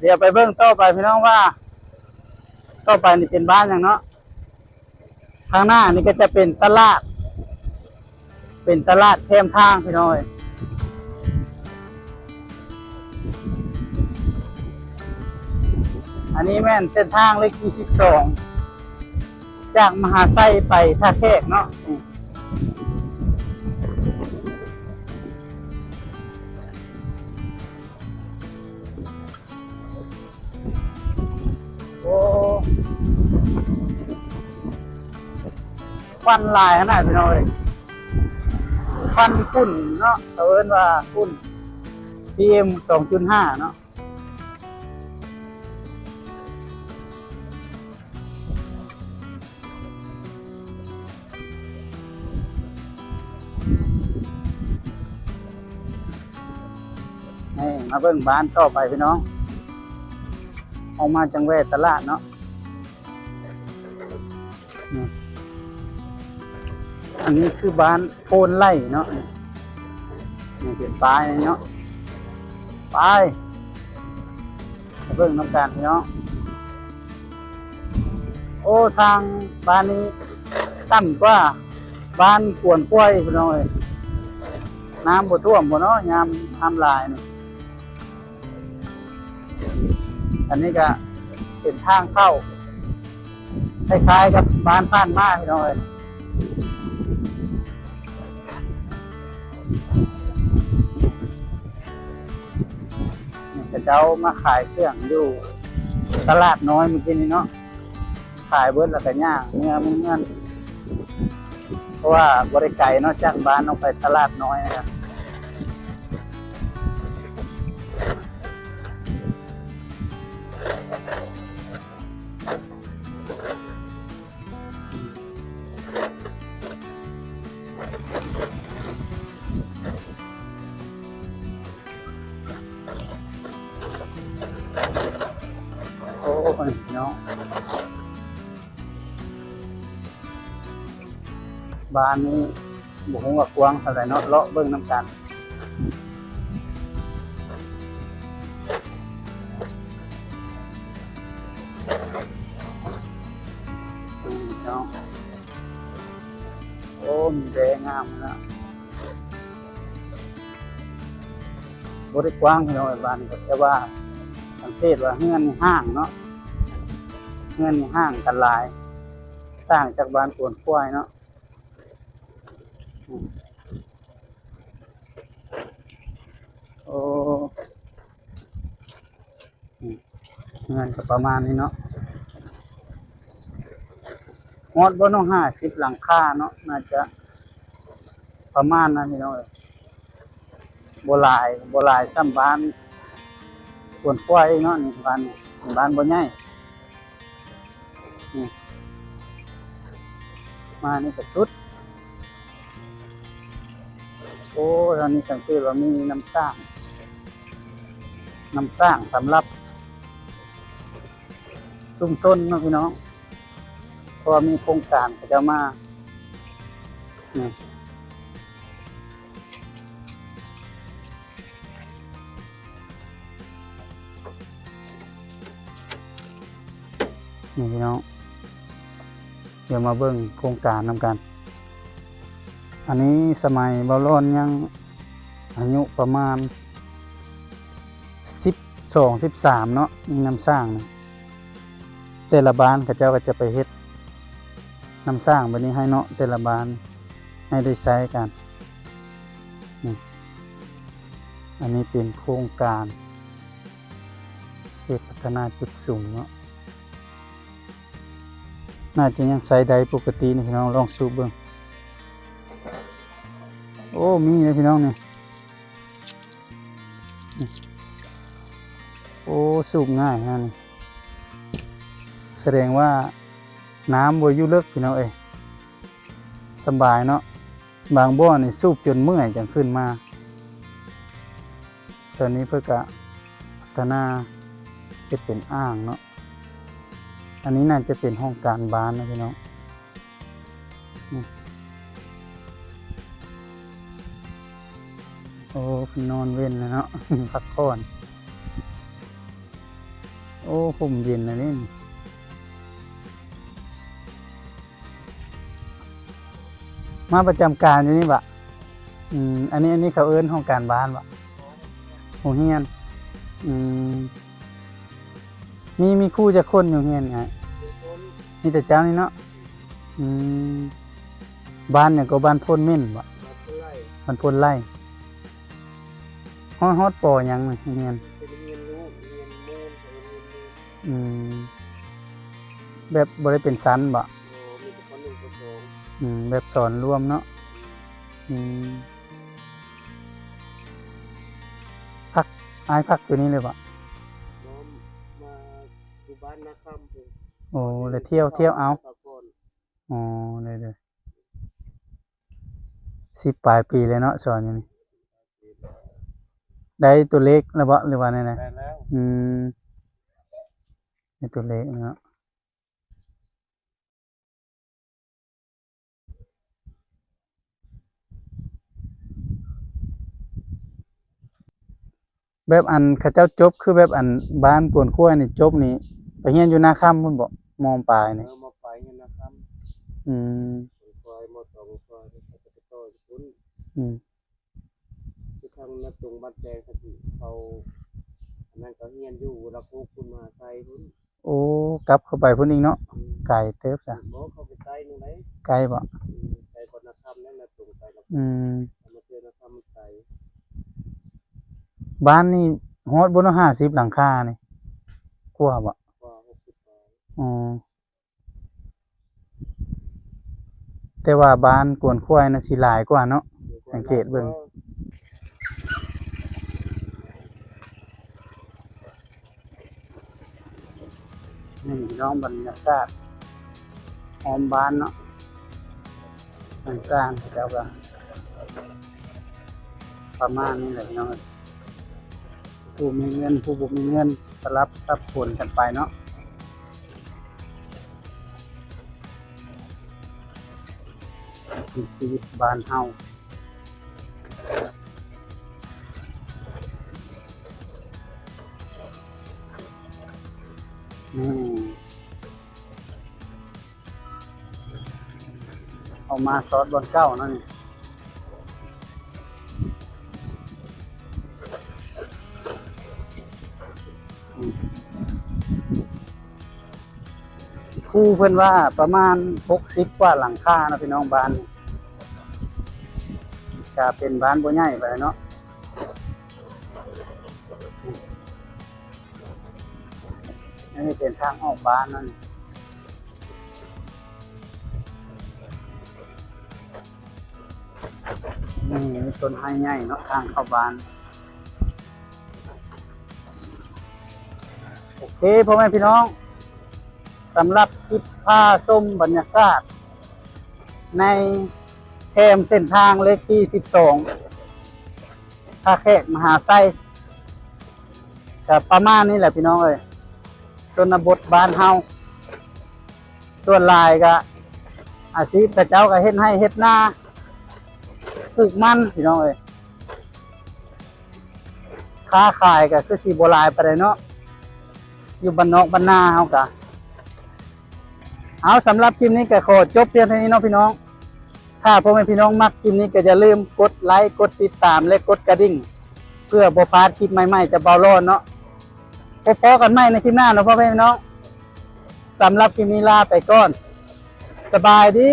ດຽວໄປເບິ່ງຕໍ່ໄປພີ່ນ້ອງວ່າ ຕໍ່ໄປນີ້ເປັນບ້ານຫຍັງເນາະ. ທາງໜ້ານີ້ກໍຈະເປັນຕະຫຼາດ ເປັນຕະຫຼາດແຄມທາງພີ່ນ້ອງເອີຍ. ອັນນີ້ແມ່ນເສັ້ນທາງເລກທີສິບສອງ ຈາກມະຫາໄຊໄປທ່າແຂກເນາະ. ໂອ້ ຄວັນຫຼາຍຂະໜາດພີ່ນ້ອງເອີຍ ຄວັນຝຸ່ນເນາະ ເຂົາເອີ້ນວ່າຝຸ່ນ ພີເອັມ ສອງຈຸດຫ້າ ເນາະ. ນີ້ມາເບິ່ງບ້ານຕໍ່ໄປພີ່ນ້ອງ ອອກມາຈັ່ງແວ່ຕະຫຼາດເນາະ. ນີ້ ອັນນີ້ຄືບ້ານໂພນໄຫຼເນາະ ນີ້ເປັນປ້າຍເນາະ ໄປ ໄປເບິ່ງນຳກັນພີ່ນ້ອງ. ໂອ້ ທາງບ້ານນີ້ຕ່ຳກວ່າບ້ານກວນກ້ວຍພີ່ນ້ອງເອີຍ ນ້ຳບໍ່ຖ້ວມບໍ່ເນາະ ຍາມ ຍາມຫຼາຍນີ້. ອັນນີ້ກະເປັນທາງເຂົ້າ ຄ້າຍໆກັບບ້ານຜ່ານມາພີ່ນ້ອງເອີຍ. ເຂົາເຈົ້າມາຂາຍເຄື່ອງຢູ່ຕະຫຼາດນ້ອຍມື້ກີ້ນີ້ເນາະ ຂາຍເບິດແລ້ວກະຍ່າງເມືອເມືອງ ເພາະວ່າບໍ່ໄດ້ໄກເນາະ ຈາກບ້ານອອກໄປຕະຫຼາດນ້ອຍນະ. ໂອ້ຍ ພີ່ນ້ອງ ບ້ານນີ້ບໍ່ຮູ້ວ່າກວ້າງເທົ່າໃດເນາະ ເລາະເບິ່ງນຳກັນ. ນີ້ເນາະ ໂອ້ ມີແດງາມນະ ບໍ່ໄດ້ກວ້າງພີ່ນ້ອງ ບ້ານນີ້ກໍແຕ່ວ່າ ສັງເກດວ່າເຮືອນນີ້ຫ່າງເນາະ ເຮືອນນີ້ຫ່າງກັນຫຼາຍ ຕ່າງຈາກບ້ານກວນກ້ວຍເນາະ. ໂອ້ ເຮືອນກໍປະມານນີ້ເນາະ ຮອດບໍ່ເນາະ ຫ້າສິບຫຼັງຄາເນາະ ໜ້າຈະປະມານນັ້ນພີ່ນ້ອງເອີຍ. ບໍ່ຫຼາຍ ບໍ່ຫຼາຍສ່ຳບ້ານກວນກ້ວຍເນາະ ນີ້ບ້ານ ບ້ານບໍ່ໃຫຍ່ ນີ້ ມານີ້ກະສຸດ. ໂອ້ ທາງນີ້ສັງເກດວ່າມີນ້ຳສ້າງ ນ້ຳສ້າງສຳລັບຊຸມຊົນເນາະພີ່ນ້ອງ ເພາະວ່າມີໂຄງການເຂົາເຈົ້າມາ ນີ້ ນີ້ພີ່ນ້ອງ ດຽວມາເບິ່ງໂຄງການນຳກັນ. ອັນນີ້ສະໄໝເບົາຫຼອນຍັງອາຍຸປະມານສິບສອງ ສິບສາມເນາະ ມີນ້ຳສ້າງນີ້ ແຕ່ລະບ້ານເຂົາເຈົ້າກໍຈະໄປເຮັດນ້ຳສ້າງແບບນີ້ໃຫ້ເນາະ ແຕ່ລະບ້ານໃຫ້ໄດ້ໃຊ້ກັນ. ນີ້ ອັນນີ້ເປັນໂຄງການເຂດພັດທະນາຈຸດສຸມເນາະ ໜ້າຈະຍັງໃຊ້ໄດ້ປົກກະຕິນີ້ ພີ່ນ້ອງລອງສູບເບິ່ງ. ໂອ້ ມີເດ້ພີ່ນ້ອງນີ້ ໂອ້ ສູບງ່າຍຂະໜາດນີ້ ສະແດງວ່ານ້ຳບໍ່ຢູ່ເລິກພີ່ນ້ອງເອີຍ ສະບາຍເນາະ. ບາງບ່ອນນີ້ສູບຈົນເມື່ອຍຈັ່ງຂຶ້ນມາ. ຕອນນີ້ເພິ່ນກະພັດທະນາເຮັດເປັນອ່າງເນາະ. ອັນນີ້ໜ້າຈະເປັນຫ້ອງການບ້ານນະພີ່ນ້ອງ. ອືມ ໂອ້ ເພິ່ນນອນເວັນແລ້ວເນາະ ພັກຜ່ອນ. ໂອ້ ຮົ່ມເຢັນອັນນີ້ ມາປະຈຳການຢູ່ນີ້ບະ? ອືມ ອັນນີ້ ອັນນີ້ເຂົາເອີ້ນຫ້ອງການບ້ານບະ? ໂຮງຮຽນ. ອືມ ມີ ມີຄູຈັກຄົນຢູ່ໂຮງຮຽນອ້າຍ? ມີແຕ່ເຈົ້ານີ້ເນາະ? ອືມ ບ້ານຫຍັງກໍ? ບ້ານໂພນເໝັນບໍ? ບ້ານໂພນໄລ່. ຮອດ ຮອດ ປໍ ຫຍັງນີ້ໂຮງຮຽນ? ເປັນໂຮງຮຽນລູກ ໂຮງຮຽນມູນ ເຂົາເອີ້ນໂຮງຮຽນມູນ. ອືມ ແບບບໍ່ໄດ້ເປັນຊັ້ນບໍ? ບໍ່ ມີແຕ່ ປ.ໜຶ່ງ ປ.ສອງ. ອືມ ແບບສອນລວມເນາະ. ອືມ ພັກ ອ້າຍພັກຢູ່ນີ້ເລີຍບໍ? ບໍ່ ມາຢູ່ບ້ານນາຄຳພຸ້ນ. ໂອ້ ແລ້ວທ່ຽວ ທ່ຽວເອົາ. ພັກຜ່ອນ. ອໍ ໂດຍໆ ສິບປາຍປີແລ້ວເນາະ ສອນຢູ່ນີ້. ໄດ້ຕົວເລກແລ້ວບໍ ຫຼືວ່າແນວໃດ? ໄດ້ແລ້ວ. ອືມ ໄດ້ຕົວເລກແລ້ວເນາະ. ແບບອັນເຂົາເຈົ້າຈົບ ຄືແບບອັນບ້ານກວນຂ້ວຍນີ້ຈົບນີ້ ໄປຮຽນຢູ່ນາຄຳພຸ້ນບໍ? ມ.ປາຍນີ້. ເອີ ມ.ປາຍຮຽນນາຄຳ. ອືມ ກວນຂ້ວຍ ມ.ປາຍ ກວນຂ້ວຍ ເຂົາຈະໄປຕໍ່ຢູ່ພຸ້ນ. ອືມ ຄືທາງນາຕຸງບ້ານແຕງ ເຂົາ ເຂົາ ອັນນັ້ນ ເຂົາຮຽນຢູ່ຫຼັກຫົກພຸ້ນ ມະຫາໄຊພຸ້ນ. ໂອ້ ກັບເຂົ້າໄປພຸ້ນອີກເນາະ. ອືມ ໄກເຕີບຊະ. ບໍ່ ເຂົ້າໄປໃກ້ໜຶ່ງໄດ໋. ໃກ້ບໍ? ອືມ ໄກກວ່ານາຄຳແລ້ວ ນາຕຸງໄປນະ. ອືມ ມາເທື່ອນາຄຳມັນໄກ. ບ້ານນີ້ຮອດບໍ່ເນາະ ຫ້າສິບຫຼັງຄານີ້? ກວ່າບໍ? ກວ່າ ຫົກສິບປາຍ. ອໍ ແຕ່ວ່າບ້ານກວນຂ້ວຍນະ ຊິຫຼາຍກວ່າເນາະ. ສັງເກດເບິ່ງ ນີ້ພີ່ນ້ອງ ບັນຍາກາດອ້ອມບ້ານເນາະ. ເຮືອນຊານເຂົາເຈົ້າກໍປະມານນີ້ແຫຼະພີ່ນ້ອງເອີຍ. ຜູ້ມີເງິນ ຜູ້ບໍ່ມີເງິນ ສະຫຼັບສັບສົນກັນໄປເນາະ. ວິຖີຊີວິດບ້ານເຮົາ ນີ້. ເອົາມາຊອດບ່ອນເກົ່າເນາະນີ້. ອືມ ຄູເພິ່ນວ່າປະມານຫົກສິບກວ່າຫຼັງຄາເນາະພີ່ນ້ອງ. ບ້ານນີ້ກະເປັນບ້ານບໍ່ໃຫຍ່ປານໃດເນາະ. ອັນນີ້ເປັນທາງອອກບ້ານເນາະນີ້. ນີ້ມີຕົ້ນໄມ້ໃຫຍ່ເນາະ ທາງເຂົ້າບ້ານ. ໂອເຄ ພໍ່ແມ່ພີ່ນ້ອງ ສຳລັບຄລິບພາຊົມບັນຍາກາດໃນແຄມເສັ້ນທາງເລກທີສິບສອງ ທ່າແຂກ ມະຫາໄຊ ກະປະມານນີ້ແຫຼະພີ່ນ້ອງເອີຍ. ຊົນນະບົດບ້ານເຮົາ ສ່ວນຫຼາຍກະອາຊີບເຂົາເຈົ້າກະເຮັດໄຮ່ເຮັດນາ ປູກມັນພີ່ນ້ອງເອີຍ. ຄ້າຂາຍກະຄືຊິບໍ່ຫຼາຍປານໃດເນາະ ຢູ່ບ້ານນອກບ້ານນາເຮົາກະ. ເອົາ ສຳລັບຄລິບນີ້ກະຂໍຈົບພຽງເທົ່ານີ້ເນາະພີ່ນ້ອງ. ຖ້າພໍ່ແມ່ພີ່ນ້ອງມັກຄລິບນີ້ກໍຢ່າລືມກົດໄລ, ກົດຕິດຕາມ ແລະ ກົດກະດິ່ງ ເພື່ອບໍ່ພາດຄລິບໃໝ່ໆຈາກບ່າວຫຼອນເນາະ. ພົບພໍ້ກັນໃໝ່ໃນຄລິບໜ້າເນາະພໍ່ແມ່ພີ່ນ້ອງ. ສຳລັບຄລິບນີ້ລາໄປກ່ອນ. ສະບາຍດີ.